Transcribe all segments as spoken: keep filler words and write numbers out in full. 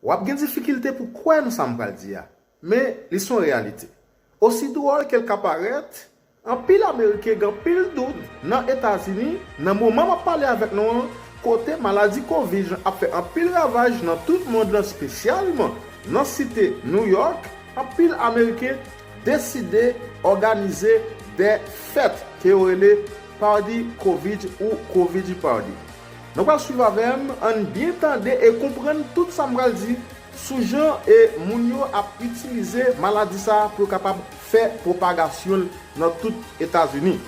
W ap gen difikilte pou kwè nan sa m pral di a, men li se yon reyalite. Osi dwòl ke l ka parèt, anpil Ameriken gen anpil dout nan Etazini nan moman m ap pale avèk nou an, kote maladi kovid ap fè anpil ravaj nan tout mond lan, espesyalman nan site New York. Anpil Ameriken deside òganize de fèt ke yo rele Party Covid ou Covid Party. Nou pral swiv avè m, ann byen tande e konprann tout sa m pral di sou jan e moun yo ap itilize maladi sa a pou yo kapab fè pwopagasyon l nan tout Etazini.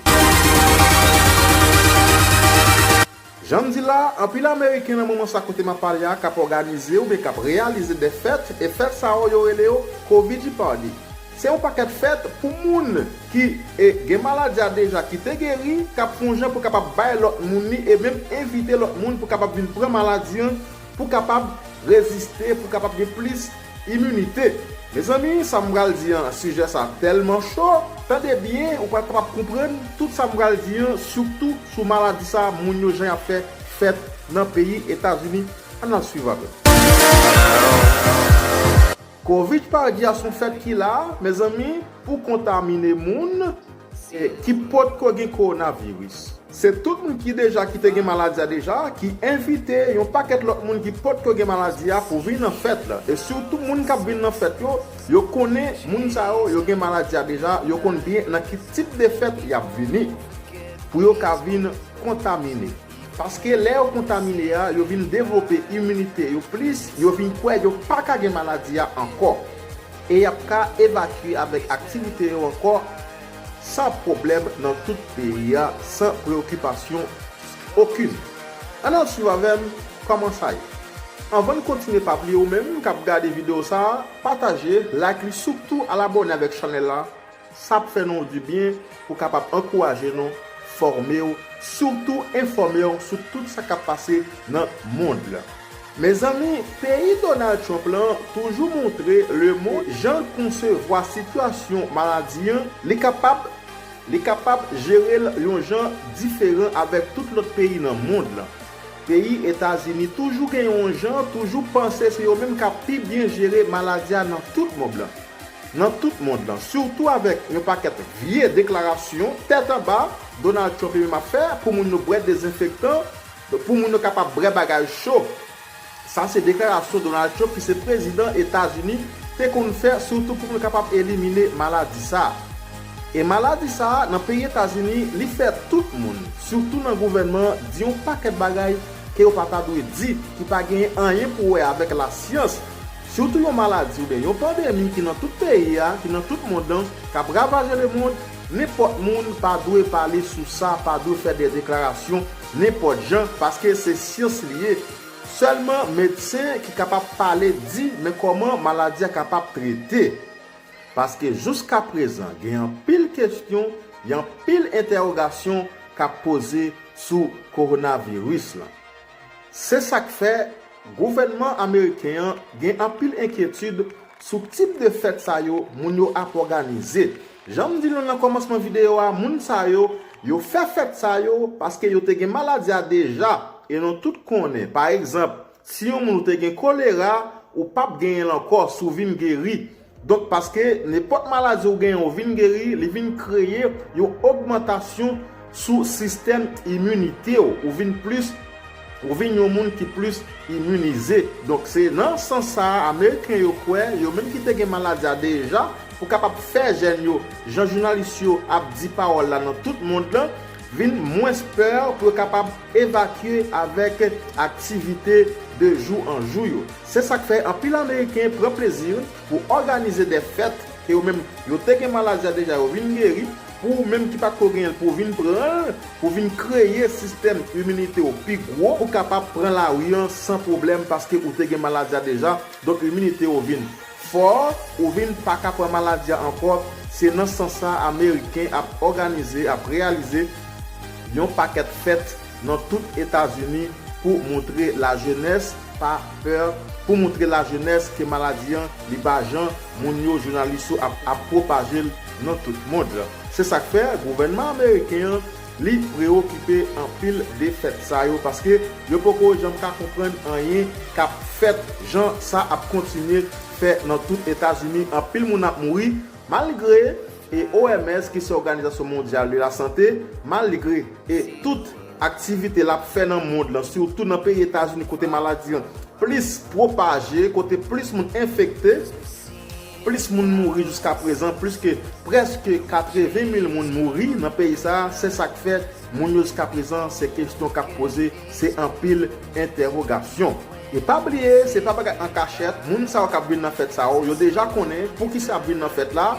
Jan m di la, anpil Ameriken nan moman sa kote m ap pale a k ap òganize oubyen k ap reyalize de fèt, e fèt sa yo, yo rele yo Covid Party. Se yon pakèt fèt pou moun ki e, gen maladi a deja, ki te geri, k ap fè yon jan pou kapab bay lòt moun li e menm envite lòt moun pou kapab vin pran maladi an, pou kapab reziste, pou kapab gen plis iminite. Mezanmi, sa m pral di an, sijè sa tèlman cho, tande byen, ou pral kapab konprann tout sa m pral di an, sitou sou maladi sa moun yo jan y ap fè fèt nan peyi Etazini. Ann al swiv avè m. Covid Party a se yon fèt ki la, mezanmi, pou kontamine moun e, ki potko gen kowonaviris. Se tout moun ki deja, ki te gen maladi a deja, ki envite yon pakèt lòt moun ki potko gen maladi a pou vin nan fèt la. E sitou moun k ap vin nan fèt yo, yo konnen moun sa yo, yo gen maladi a deja, yo konn byen nan ki tip de fèt y ap vini pou yo ka vin kontamine. Paske lè yo kontamine a, yo vin devlope iminite yo plis, yo vin kwè yo pa ka gen maladi a ankò. E y ap ka evakye avèk aktivite yo ankò san pwoblèm nan tout peyi a, san preyokipasyon okenn. Ann al swiv avè m kòman sa ye. Anvan n kontinye, pa bliye ou menm k ap gade videyo sa a, pataje, like li, sitou al abòne avèk chanèl la. Sa ap fè nou dibyen pou kapab ankouraje nou, fòme w, sitou enfòme w sou tout sa k ap pase nan mond lan. Mezanmi, peyi Donald Trump lan toujou montre lemonn jan l konsevwa sitiyasyon maladi an, li kapab, li kapab jere l yon jan diferan avèk tout lòt peyi nan mond lan. Peyi Etazini toujou gen yon jan, toujou panse se yo menm k ap pi byen jere maladi a nan tout mond lan. Nan tout mond lan, sitou avèk yon pakèt vye deklarasyon tèt anba Donald Trump li menm ap fè pou moun yo bwè dezenfektan, pou moun yo kapab bwè bagay cho. Sa se deklarasyon Donald Trump ki se prezidan Etazini te konn fè, sitou pou moun yo kapab elimine maladi sa a. E maladi sa a, nan peyi Etazini, li fè tout moun, sitou nan gouvènman, di yon pakèt bagay ke yo pa ta dwe di, ki pa genyen anyen pou wè avèk lasyans. Sitou yon maladi oubyen yon pandemi ki nan tout peyi a, ki nan tout mond lan, k ap ravaje lemonn, nenpòt moun pa dwe pale sou sa, pa dwe fè de deklarasyon nenpòt jan, paske se syans li ye. Sèlman medsen ki kapab pale, di, men kòman maladi a kapab trete. Paske jiskaprezan, gen anpil kesyon, gen anpil entèwogasyon k ap poze sou kowonaviris lan. Se sa k fè gouvènman ameriken an gen anpil enkyetid sou tip de fèt sa yo moun yo ap òganize. Jan m di nou nan kòmansman videyo a, moun sa yo, yo fè fèt sa yo paske yo te gen maladi a deja, e nou tout konnen, pa egzanp, si yon moun ou te gen kolera, ou p ap genyen l ankò si w vin geri. Donk, paske nenpòt maladi ou genyen, ou vin geri, li vin kreye yon ogmantasyon sou sistèm iminite w. Ou vin plis, ou vin yon moun ki plis iminize. Donk, se nan sans sa a, Ameriken yo kwè, yo menm ki te gen maladi a deja, pou kapab fè jèn yo, jan jounalis yo ap di pawòl la nan tout mond lan, vin mwens pè pou yo kapab evakye avèk aktivite de jou an jou yo. Se sa k fè anpil Ameriken pran plezi pou òganize de fèt ke yo menm yo te gen maladi a deja, yo vin geri, pou ou menm ki pa t ko genyen l, pou w vin pran l, pou w vin kreye sistèm iminite w pi gwo, pou w kapab pran lari an san pwoblèm paske ou te gen maladi a deja. Donk, iminite w vin fò, ou vin pa ka pran maladi a ankò. Se nan sans sa Ameriken ap òganize, ap reyalize yon pakèt fèt nan tout Etazini pou montre lajenès pa pè, pou montre lajenès ke maladi an, li pa jan moun yo, jounalis yo ap, ap pwopaje l nan tout mond lan. Se sa k fè gouvènman ameriken an Li preokipe anpil de fèt sa yo, paske yo poko janm ka konprann anyen k ap fèt, jan sa ap kontinye fè nan tout Etazini. Anpil moun ap mouri, malgre e O M S, ki se Òganizasyon Mondyal de la Sante, malgre e tout aktivite l ap fè nan mond lan, sitou nan peyi Etazini kote maladi an plis pwopaje, kote plis moun enfekte, plis moun mouri jiska prezan, plis ke prèske katreven mil moun mouri nan peyi sa a. Se sa k fè moun yo jiska prezan, se kesyon k ap poze, se anpil entèwogasyon. E pa bliye, se pa bagay an kachèt, moun sa yo k ap vin nan fèt sa yo, yo deja konnen poukisa y ap vin nan fèt la.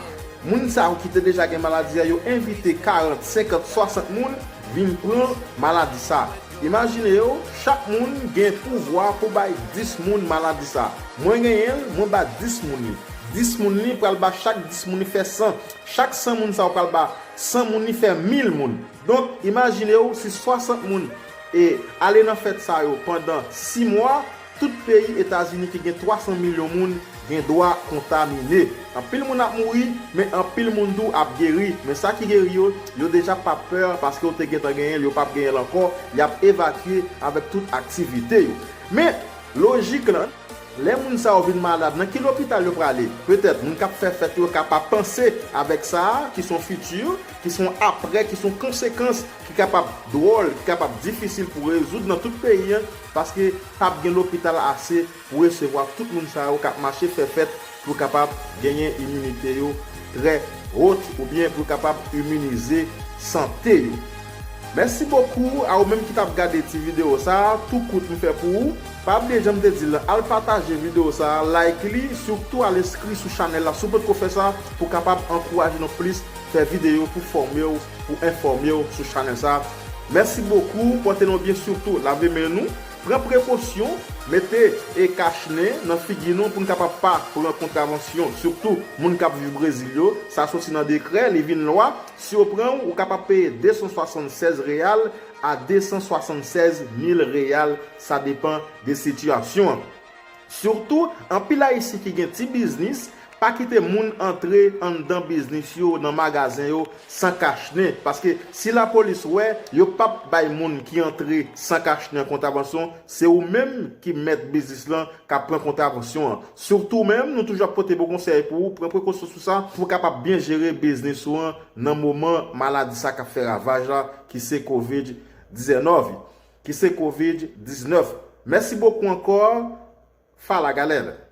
Moun sa yo ki te deja gen maladi a, yo envite karant, senkant, swasant moun vin pran maladi sa. Imajine yo, chak moun gen pouvwa pou bay dis moun maladi sa. Mwen genyen l, mwen ba dis moun li. Dis moun li pral ba chak dis moun li fè san. Chak san moun sa yo pral ba san moun li fè mil moun. Donk, imajine w si swasant moun e ale nan fèt sa yo pandan sis mwa, tout peyi Etazini ki gen twa san milyon moun gen dwa kontamine. Anpil moun ap mouri, men anpil moun tou ap geri. Men sa ki geri yo, yo deja p ap pè paske yo te gentan genyen l, yo p ap genyen l ankò. Y ap evakye avèk tout aktivite yo. Men, lojik lan, lè moun sa yo vin malad, nan ki lopital yo prale? Petèt, moun k ap fè fèt yo kapab panse avèk sa a, ki se yon fiti, ki se yon apre, ki se yon konsekans ki kapab dwòl, ki kapab difisil pou rezoud nan tout peyi an, paske p ap gen lopital ase pou resevwa tout moun sa yo k ap mache fè fèt pou kapab genyen iminite yo trè wot oubyen pou kapab imunize sante yo. Mèsi bokou a ou menm ki t ap gade ti videyo sa a, tou kout m fè pou ou. Pa bliye jan m te di l lan, al pataje videyo sa a, like li, sitou al enskri sou chanèl la si w potko fè sa, pou kapab ankouraje nou plis fè videyo pou fòme w, pou enfòme w sou chanèl sa a. Mèsi bokou, pòte nou byen sitou, lave men nou, pran prekosyon, mete e kach nen nan figi nou pou n kapab pa pran kontravansyon, sitou moun k ap viv Brezil yo, sa soti nan dekrè, li vin lwa, si yo pran w, ou kapab peye de san swasannsèz reyal a de san swasannsèz mil reyal, sa depan de sitiyasyon an. Sitou, anpil Ayisyen ki gen ti biznis, pa kite moun antre anndan biznis yo, nan magazen yo, san kach nen. Paske si lapolis wè, yo p ap bay moun ki antre san kach nen kontravansyon, se ou menm ki mèt biznis lan k ap pran kontravansyon an. Sitou menm, nou toujou ap pote bon konsèy pou ou, pran prekosyon sou sa, pou w kapab byen jere biznis ou an nan moman maladi sa k ap fè ravaj la, ki se kovid diznèf, ki se kovid diznèf. Mèsi bokou ankò, fala galera.